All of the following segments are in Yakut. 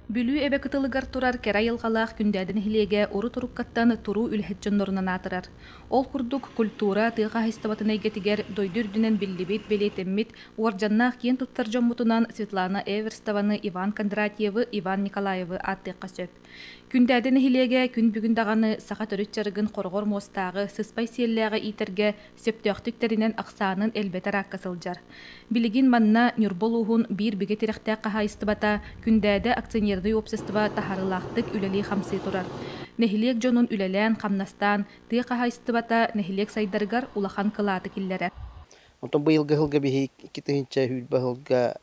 Бүлүү эбэ кытылыгар турар кэрэ айылҕалаах Күндээдэ нэһилиэгэ урут-уруккаттан туруу үлэһит дьоннорунан аатырар. Ол курдук, культура, тыа хаһаайыстыбатын эйгэтигэр дойду үрдүнэн биллибит, бэлиэтэммит, уордьаннаах киэн туттар дьоммутунан Светлана Эверстованы, Иван Кондратьевы, Иван Николаевы ааттыахха сөп. Күндээдэ нэһилиэгэ күн бүгүн даҕаны саха төрүт дьарыгын хороҕор муостааҕы, сыспай сиэллээҕи иитэргэ сөптөөхтүк тэринэн ахсаанын элбэтэр аакка сылдьар. Билигин манна Ньурба улууһун биир бигэ тирэхтээх хаһаайыстыбата Күндээдэ акционернай уопсастыба таһаарыылаахтык үлэлии-хамсыы турар. Нэһилиэк дьонун үлэлээн-хамнастаан, тыа хаһаайыстыбата нэһилиэк сайдарыгар улахан кылааты киллэрэр. Онтон быйылгы сылга биһи 2020 сылга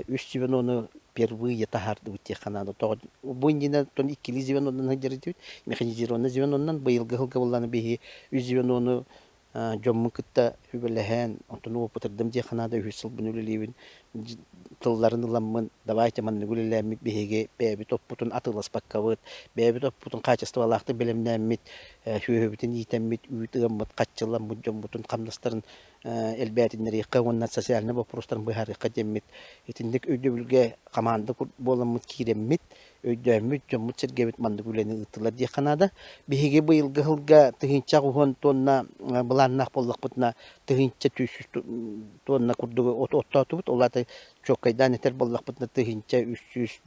үс звенону впервые таһаардыбыт диэххэ наада. Тоҕо бу иннинэ тон иккилии звенонан сылдьар этибит. Механизированный звенонан быйылгы сылга булланы биһи үс звенону дьоммун кытта сүбэлэһэн, онтон опытырдым диэххэ наада, үһүс сылбын үлэлиибин. Тылларын ыламмын, давайте маннык үлэлээммит биһиги бэйэбит оппутун атыыласпаккабыт, бэйэбит оппутун хаачыстыбалаахтык бэлэмнээммит, сүөһүбүтүн иитэммит, үүт ыаммыт, хаччыламмыт дьоммутун хамнастарын элбээтиннэриэххэ уонна социальнай боппуруостарын быһаарыахха диэммит итинник өйдөбүлгэ хамаанда буоламмыт киирэммит, өйдөөммүт, дьоммут-сэргэбит маннык үлэни ыыттылар диэххэ наада. Биһиги быйылгы сылга 1080 тонна былааннаах буоллахпытына, 1100 тонна курдугу от оттоотубут. Ол аата чуоккайдаан этэр буоллахпытына, 1356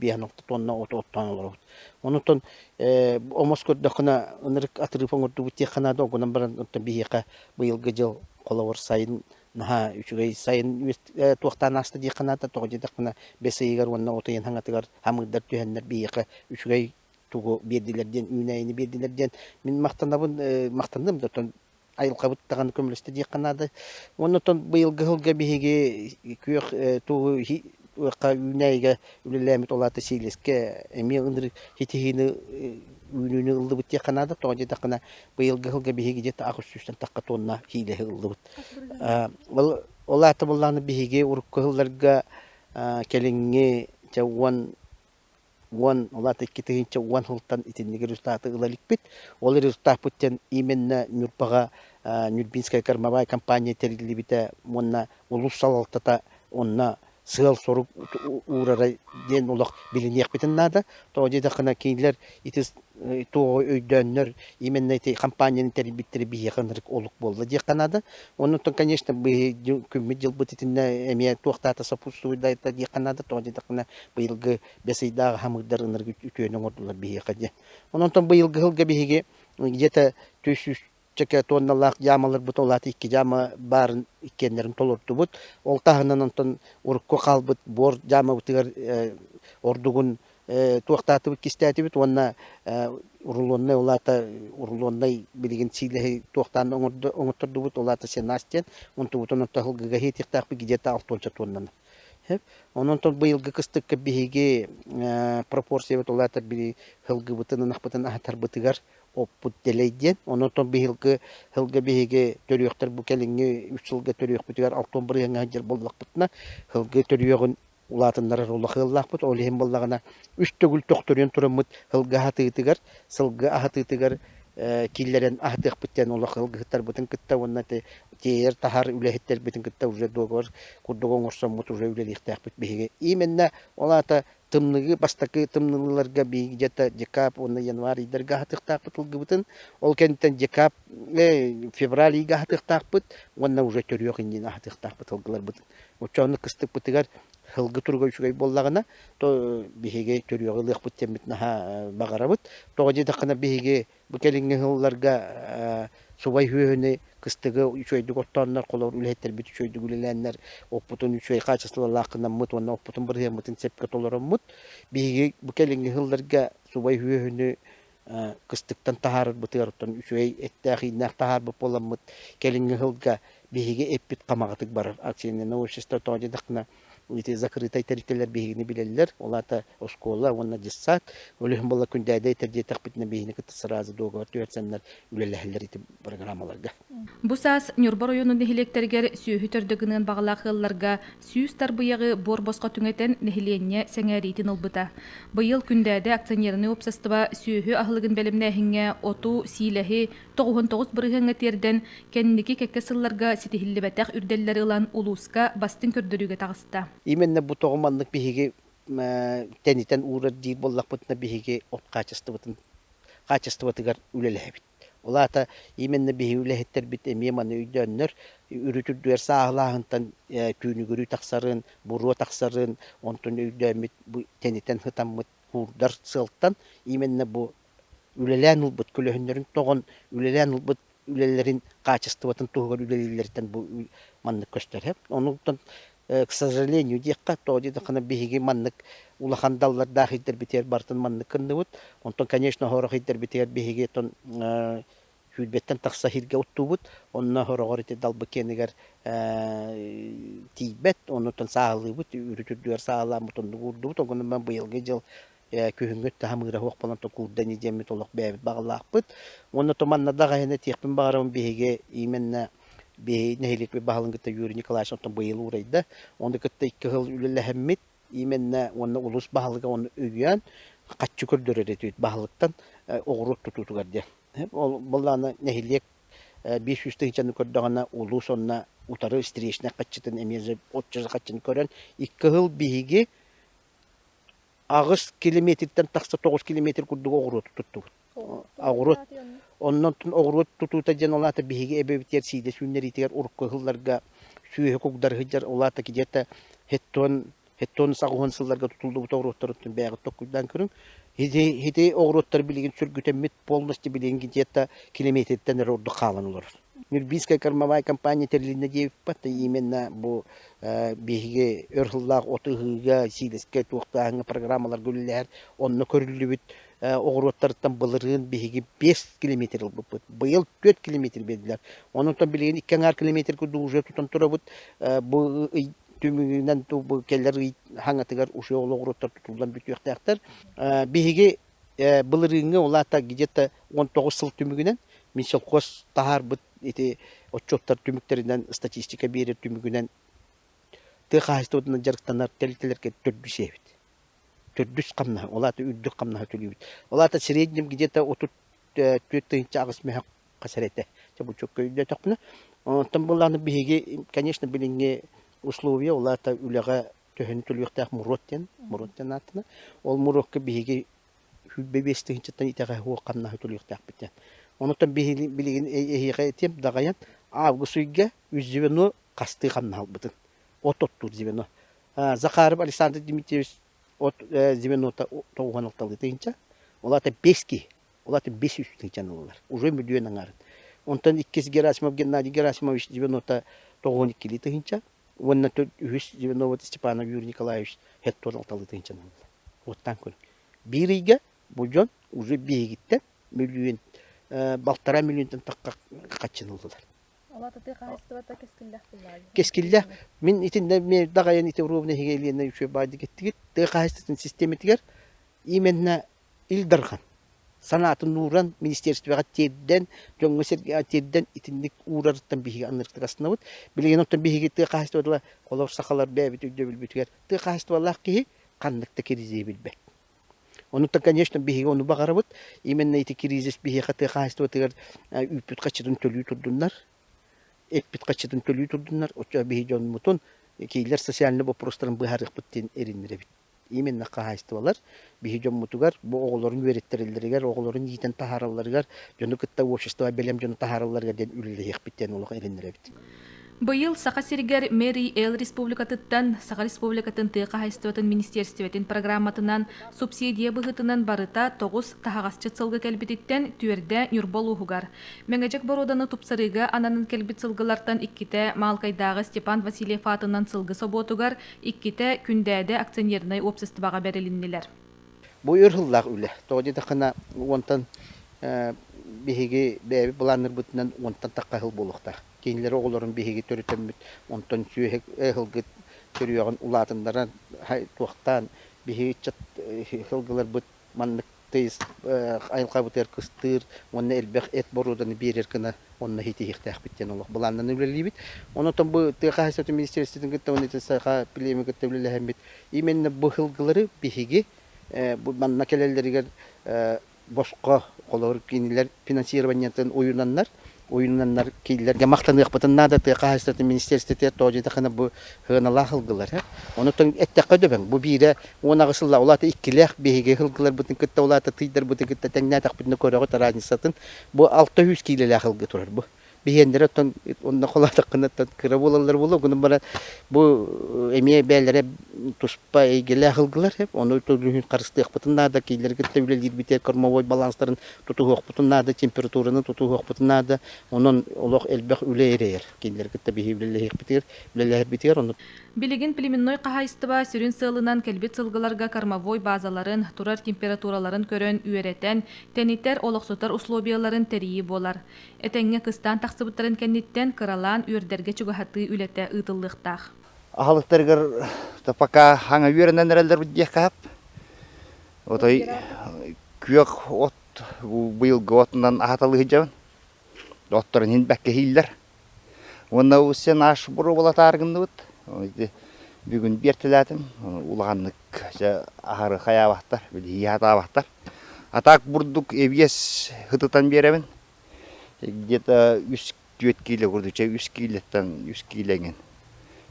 тонна от оттоон олоробут. Онутон омос көрдөххүнэ, ынырык атырыып оҥордубут диэххэ наада. Огунан баран оттон биһиэхэ быйылгы дьыл холобур сайын наһаа үчүгэй сайын туохтаан ааста диэххэ наада. Тоҕо диэтэхпинэ, бэс ыйыгар уонна от ыйын хаҥатыгар хамыырдар түһэннэр биһиэхэ үчүгэй тугу биэрдилэр диэн, үүнээйини биэрдилэр диэн мин махтанабын, махтанным да оттон айылҕабыт даҕаны көмөлөстө диэххэ наада. Уонна оттон быйылгы сылга биһиги күөх тугу үүнээйигэ үлэлээммит ол аата сиилэскэ эмиэ ынырык ситиһиини үүнүүнү ыллыбыт диэххэ наада. Тоҕо диэтэххинэ, быйылгы сылга биһиги где-то 800-тэн тахха тонна киилэһи ыллыбыт. Ол, ол аата буоллаҕына биһиги урукку сылларга кэлиҥҥи чэ 10 10 ол аата 2010 сылтан итинник результаты ыла иликпит. Ол результаппыт диэн именно Ньурбаҕа Нюрбинская кормовая компания тэриллибитэ уонна улуус салалтата онно сыал-сорук уурара диэн олох билиниэхпитин наада. Тоҕо диэтэххинэ, кинилэр ити туоҕу өйдөөннөр именно ити компанияны тэрийбиттэрэ биһиэхэ ынырык олук буолла диэххэ наада. Оннуттан, конечно, күммүт-дьылбыт итиннэ эмиэ туохтаата сопутствуйдайта диэххэ наада. Тоҕо диэтэххинэ, быйылгы бэс ыйдааҕы хамыырдар ынырык үтүөнү оҥордулар биһиэхэ диэн. Онон быйылгы сылга биһиги где-то 400 чэкэ туонналаах дьаамаларбыт ол аата икки дьаама баарын иккиэннэрин толордубут. Ол таһынан онтон урукку хаалбыт буор дьаамабытыгар ордугун туохтаатыбыт кистээтибит уонна рулоннай ол аата рулоннай билигин сиилэһи туохтаан оҥоттордубут ол аата сенаж диэн онтубутун онто сылгыга иһитиэхтээхпит где-то алтуонча туоннаны. Онон быйылгы кыстыкка биһиги пропорциябыт ол аата били сылгыбытын ынахпытын аһатарбытыгар оппут дэлэй диэн. Онон биһилги сылга биһиги төрүөхтэр бу кэлиҥҥи үс сылга төрүөхпүтүгэр алтан бырыһыаҥҥа сылдьар буоллахпытына, сылгы төрүөҕүн улаатыннарар улахан ыаллаахпыт. Ол иһин буоллаҕына үс төгүл төхтөрүйэн тураммыт сылгы аһатыытыгар, сылгы аһатыытыгар киллэрэн аһатыахпыт диэн олох сылгыһыттарбытын кытта уонна тиэйэр таһар үлэһиттэрбитин кытта уже договор курдук оҥорсоммут уже үлэлиэхтээхпит биһиги. Именно ол аата тымныгы бастакы тымныыларга биһиги где-то декабрь уонна январь ыйдарга аһатыахтаахпыт ылгыбытын. Ол кэнниттэн декабрь, февраль ыйга аһатыахтаахпыт уонна уже төрүөх иннинэ аһатыахтаахпыт ылгыларбытын. Оччоҕуна кыстыкпытыгар сылгы туруга үчүгэй буоллаҕына, то биһиги төрүөҕү ылыахпыт диэммит наһаа баҕарабыт. Тоҕо диэтэххинэ биһиги Бу кэлиҥҥи сылларга субай үөһүнү кыстыгы үчүгэйдик оттооннор, холобур үлэһиттэрбит үчүгэйдик үлэлээннэр, оппутун үчүгэй хаачыстыбалаах гынаммыт уонна оппутун бырыһыаммытын сөпкө толороммут, биһиги бу кэлиҥҥи сылларга субай үөһүнү кыстыктан таһаарарбытыгар оттон үчүгэй эттээх-ииннээх таһаарбыт буоламмыт, кэлиҥҥи сылга биһиги эппит хамаҕатык барар. Акционерное общество тоҕо диэтэххинэ ити закрытай тэрилтэлэр биһигини билэллэр. Ол аата оскуола уонна детсад. Ол иһин буолла Күндээдэ этэр диэтэхпитинэ биһигини кытта сразу договор түһэрсэннэр үлэлэһэллэр ити программаларга. Бу саас Ньурба оройуонун нэһилиэктэригэр сүөһү төрдө гыныан баҕалаах ыалларга 100 тарбыйаҕы буор босхо түҥэтэн нэһилиэнньэ сэҥээриитин ылбыта. Быйыл Күндээдэ акционернай уопсастыба сүөһү аһылыгын бэлэмнээһиҥҥэ оту, сиилэһи 99 бырыһыаҥҥа тиэрдэн, кэнники кэккэ сылларга ситиһиллибэтэх үрдэллэри ылан улууска бастыҥ көрдөрүүгэ таҕыста. Именно бу тоҕо маннык биһиги тэнитэн уурар диир буоллахпытына биһиги от хаачыстыбатын хаачыстыбатыгар үлэлэһэбит. Ол аата именно биһиги үлэһиттэрбит эмиэ маны өйдөөннөр, үрүт-үрдүгэр сааһылааһынтан түүнүгүрүү тахсарын, буруо тахсарын, онтон өйдөөммүт бу тэнитэн сытаммыт куурдар сыалтан именно бу үлэлээн ылбыт көлөһүннэрин тоҕон үлэлээн ылбыт үлэлэрин хаачыстыбатын туһугар үлэлииллэриттэн бу маннык көстөр. Онуттан к сожалению диэххэ, тоҕо диэтэххинэ биһиги маннык улахан даллардаах иһдэрбитигэр барытын маннык гынныбыт. Онтон, конечно, сорох иһдэрбитигэр биһиги тон сүүрбэттэн тахса иһиргэ оттуубут. Онно сороҕор ити далбы киэнигэр тиийбэт, оннуттан сааһылыыбыт, үрүт үрдүгэр сааһылааммыт оннук уурдубут. Ол быйылгы дьыл күһүҥҥү таһымыыра суох буолан куурда ини диэммит олох бэйэбит баҕалаахпыт. Уонна то манна даҕаһына этиэхпин баҕарабын биһиги именно биһиги нэһилиэкпит баһылыгын кытта Юрий Николаевич оттон быйыл уурайда. Ону кытта 2 сыл үлэлэһэммит именно уонна улуус баһылыга ону өйөөн хаччы көрдөрөр этибит баһылыктан оҕуруот тутуутугар диэн. Ол былаана нэһилиэк 500 тыһыынчаны көрдөҕүнэ улуус онно утары встречнай хаччытын эмиэ оччо хаччыны көрөн 2 сыл биһиги 8 километртэн тахса 9 километр курдук оҕуруоту туттубут. Оҕуруот оннон оҕуруот тутуута диэн ол аата биһиги эбэбитигэр сиидэ сүүннэриитигэр урукку сылларга сүөһү кугдар сылдьар ол аата где-то хеттон саҕуһун сылларга тутуллубут оҕуруоттарыттан бэйэҕит токкуйдаан көрүҥ. Ити ити оҕуруоттар билигин сүргүтэммит полностью билигин где-то километртэн эрэ ордук хаалан олорор. Нюрбинская кормовая компания тэрилиннэ диэбиппэт именно бу биһиги өр сыллаах от ыһыыга, сиилэскэ туохтааһыҥҥа программаларга үлэлэһэр онно көрүллүбүт оҕуруоттарыттан былырыын биһиги 5 километр ылбыппыт. Быйыл 4 километр биэрдилэр. Онон билигин 2,5 километр курдук уже тутан турабыт. Бу ый түмүгүнэн бу кэлэр ый хаҥатыгар уже ол оҕуруоттар тутуллан бүтүөхтээхтэр. Биһиги былырыыҥҥы ол аата где-то 19 сыл түмүгүнэн Минсельхоз таһаарбыт ити отчуоттар түмүктэринэн статистика биэрэр түмүгүнэн тыа хаһаайыстыбатынан дьарыктанар тэрилтэлэргэ төрдүс эбит. Төрдүс хамнаһы, ол аата үрдүк хамнаһы төлүүбүт. Ол аата среднем где-то 34 8 мөһөх хасар этэ. Чэ бу чөккө өйдөөтөхпүнэ. Онтон былааны биһиги, конечно, билиҥҥи условия, ол аата үлэҕэ төһөнү төлүөхтээх муруот диэн, муруот диэн ааттана. Ол муруокка биһиги 25 тыһыынчаттан итэҕэһэ суох хамнаһы төлүөхтээхпит диэн. Онтон билигин эһиэхэ этиэм даҕайан август ыйга үс звено хастыы хамнаһы ылбытын. От оттуур звено. Захаров Александр Дмитриевич от звенота 96 тыһыынча. Ол аата 5 киһи. Ол аата 500 тыһыынчаны ылаллар. Уже миллион аҥаарын. Онтон иккис Герасимов Геннадий Герасимович звенота 92 тыһыынча. Уонна үһүс звеновод Степанов Юрий Николаевич 76 тыһыынчаны ылла. Уоттаан көрүҥ. Биир ыйга бу дьон уже биһигиттэн миллион, 1,5 миллионтан тахха хаччыны ыллылар. Ол тыа хаһаайыстыбата кэскиллээх буоллаҕа. Кэскиллээх. Мин итиннэ даҕайан ити ровно эһиги Елена үчүгэй баайдык эттигит. Тыа хаһаайыстыбатын систиэмэтигэр именно Ил Дархан санаатын ууран, министерствоҕа тиэрдэн, дьоҥҥо-сэргэҕэ тиэрдэн итинник уурарыттан биһиги аннырыктык астынабыт. Билигин оттон биһиги тыа хаһаайыстыбатыгар холобур сахалар бэйэбит өйдөбүлбүтүгэр тыа хаһаайыстыбалаах киһи ханнык да кризиһи билбэт. Онуттан, конечно, биһиги ону баҕарабыт. Именно ити кризис биһиэхэ тыа хаһаайыстыбатыгар үүппүт хаччытын төлүү турдуннар, эппит хаччытын төлүү турдуннар, оччо биһи дьоммутун киилэр социальный вопростарын быһаарыахпыт диэн эриннэрэбит. Именно хаһаайыстыбалар биһи дьоммутугар бу оҕолорун үөрэттэрэллэригэр, оҕолорун иитэн таһааралларыгар, дьону кытта общество бэлэм дьону таһааралларыгар диэн үлэлэһиэхпит диэн олох эрэннэрэбит. Быйыл Саха сиригэр Мэри Эл Республикатыттан Саха Республикатын тыа хаһаайыстыбатын министиэристибэтин программатынан субсидия быһыытынан барыта тоҕус таһаҕасчыт сылгы кэлбититтэн түөрдэ Ньурба улууһугар. Мэҥэдьэк боруоданы тупсарыыга ананан кэлбит сылгылартан иккитэ Маалкайдааҕы Степан Васильев аатынан сылгы собуотугар, иккитэ Күндээдэ акционернай уопсастыбаҕа бэрилиннилэр. Бу өр сыллаах үлэ. Тоҕо диэтэххинэ, уонтан биһиги бэйэбит былааннырбытынан уонтан тахха сыл буолуохтаах. Кинилэр оҕолорун биһиги төрөтөммүт, онтон сүөһү ыһылгыт төрүөҕүн улаатыннаран, туохтаан биһиги ыччат сылгыларбыт маннык тыйыс айылҕабытыгар кыстыыр уонна элбэх эт боруоданы биэрэр гына онно иһитиһиэхтээхпит диэн олох былааннан үлэлиибит. Онон бу тыа хаһаайыстыбатын министиэристибэтин кытта уонна ити Саха племя кытта үлэлэһэммит именно бу сылгылары биһиги бу манна кэлэллэригэр босхо холобур кинилэр финансированиетын уйунаннар. Уйунаннар кииллэргэ махтаныахпытын наада тыа хаһаайыстыбатын министиэристибэтигэр тоҕо диэтэххинэ бу сыаналаах ылгылар. Онтон эттэххэ дөбөҥ бу биирэ 18 сыллаах улаата иккилээх биһиги ылгыларбытын кытта улаата тыйдарбытын кытта тэҥнээтэхпитинэ көрөҕүт разницатын бу 600 киилэлээх ылгы турар бу. Биһиэннэрэ оттон онно холоотоххуна оттон кыра буолаллар буолуо гынан баран бу эмиэ бэйэлэрэ туспа эйгэлээх ылгылар ону төлүүһүн харыстыахпытын наада киилэри кытта үлэлиирбитигэр кормовой баланстарын тутуһуохпутун наада температураны тутуһуохпутун наада онон олох элбэх үлэ эрэйэр кинилэри кытта биһи үлэлэһиэхпитигэр үлэлэһэрбитигэр ону Билигин племенной хаһаайыстыба сүрүн сыалынан кэлбит сылгыларга кормовой базаларын, турар температураларын көрөн, үөрэтэн, тэнитэр, олохсутар условияларын тэрийии буолар. Этэҥҥэ кыстаан тахсыбыттарын кэнниттэн кыралаан үөрдэргэ чугаһатыы үлэтэ ыытыллыахтаах. Аһылыктарыгар пока хаҥа үөрэнэн эрэллэр диэххэ сөп. Отой күөх от быйылгы отунан аһаталыы сылдьабын. Отторун иһин бэккэ иһииллэр. Уонна усе наш боруобалатаар гынныбыт. Бүгүн биэртэлээтим. Улаханнык аһары хайаабаттар, билиһии хатаабаттар. А так бурдук эбиэс ытытан биэрэбин. Где-то үс түөрт киилэ курдук, чэ үс киилэттэн үс киилэ эҥин.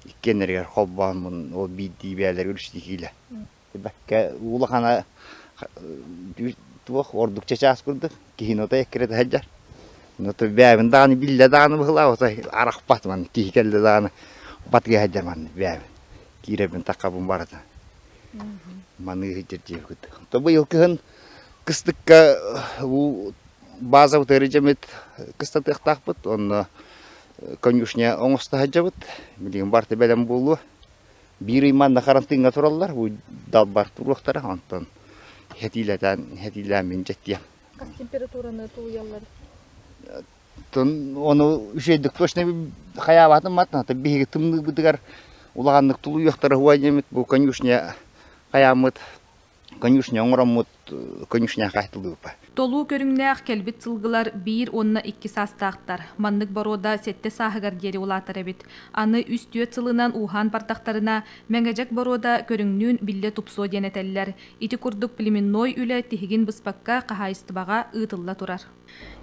Иккиэннэригэр холбооммун ол биирдии бэйэлэригэр үстүү киилэ. Бэккэ улахана туох ордук чачаас курдук киһини отой эккирэтэ сылдьар. Ото бэйэбин даҕаны биллэ даҕаны быһылаах отой арахпат манна киһи кэллэ даҕаны батыга сылдьар манна бэйэбин киирэбин таххабын барыта маныы сылдьар диэбит. То быйыл кыһын кыстыкка уу базабыт дьэмит кыстатыахтаахпыт онно конюшня оҥосто сылдьабыт билигин барыта бэлэм буолуо Биир ый манна харантыыҥҥа тураллар, бу далбар туруохтара, онтон хэтиилэтэн хэтиилээммин дьэттиэм. Хас температураны тулуйаллар? Тон ону үчүгэйдик точно хайаабатым матна биһиги тымныыбытыгар улаханнык тулуйуохтара хуайнемит бу конюшня хайааммыт конюшня оҥороммут конюшня хаайтылыыпа. Толуу көрүҥнээх кэлбит сылгылар биир уонна икки саастаахтар. Маннык боруода сэттэ сааһыгар диэри улаатар эбит. Аны үс-түөрт сылынан ууһаан бардахтарына, Мэҥэдьэк боруода көрүҥнүүн биллэ тупсуо диэн этэллэр. Ити курдук племенной үлэ тиһигин быспакка хаһаайыстыбаҕа ыытылла турар.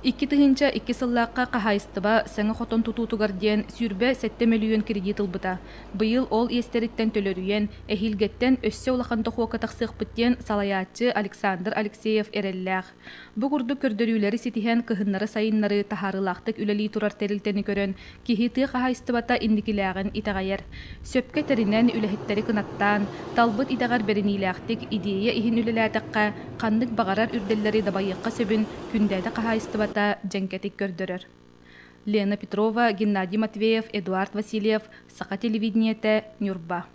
2002 сыллаахха хаһаайыстыба саҥа хотон тутуутугар диэн 27 мөлүйүөн кредит ылбыта. Быйыл ол иэстэриттэн төлөрүйэн, эһиилгэттэн өссө улахан дохуокка тахсыахпыт диэн салайааччы Александр Алексеев эрэллээх. Бу курдук көрдөрүүлэри ситиһэн кыһыннары-сайыннары таһаарыылаахтык үлэлии турар тэрилтэни көрөн, киһи тыа хаһаайыстыбата инникилээҕин итэҕэйэр. Сөпкө тэринэн, үлэһиттэри кынаттаан, талбыт идэҕэр бэриниилээхтик идиэйэ иһин үлэлээтэххэ, ханнык баҕарар үрдэллэри дабайыахха сөбүн Күндээдэ хаһаайыстыбата дьэҥкэтик көрдөрөр. Лена Петрова, Геннадий Матвеев, Эдуард Васильев, Саха телевидениетэ, Ньурба.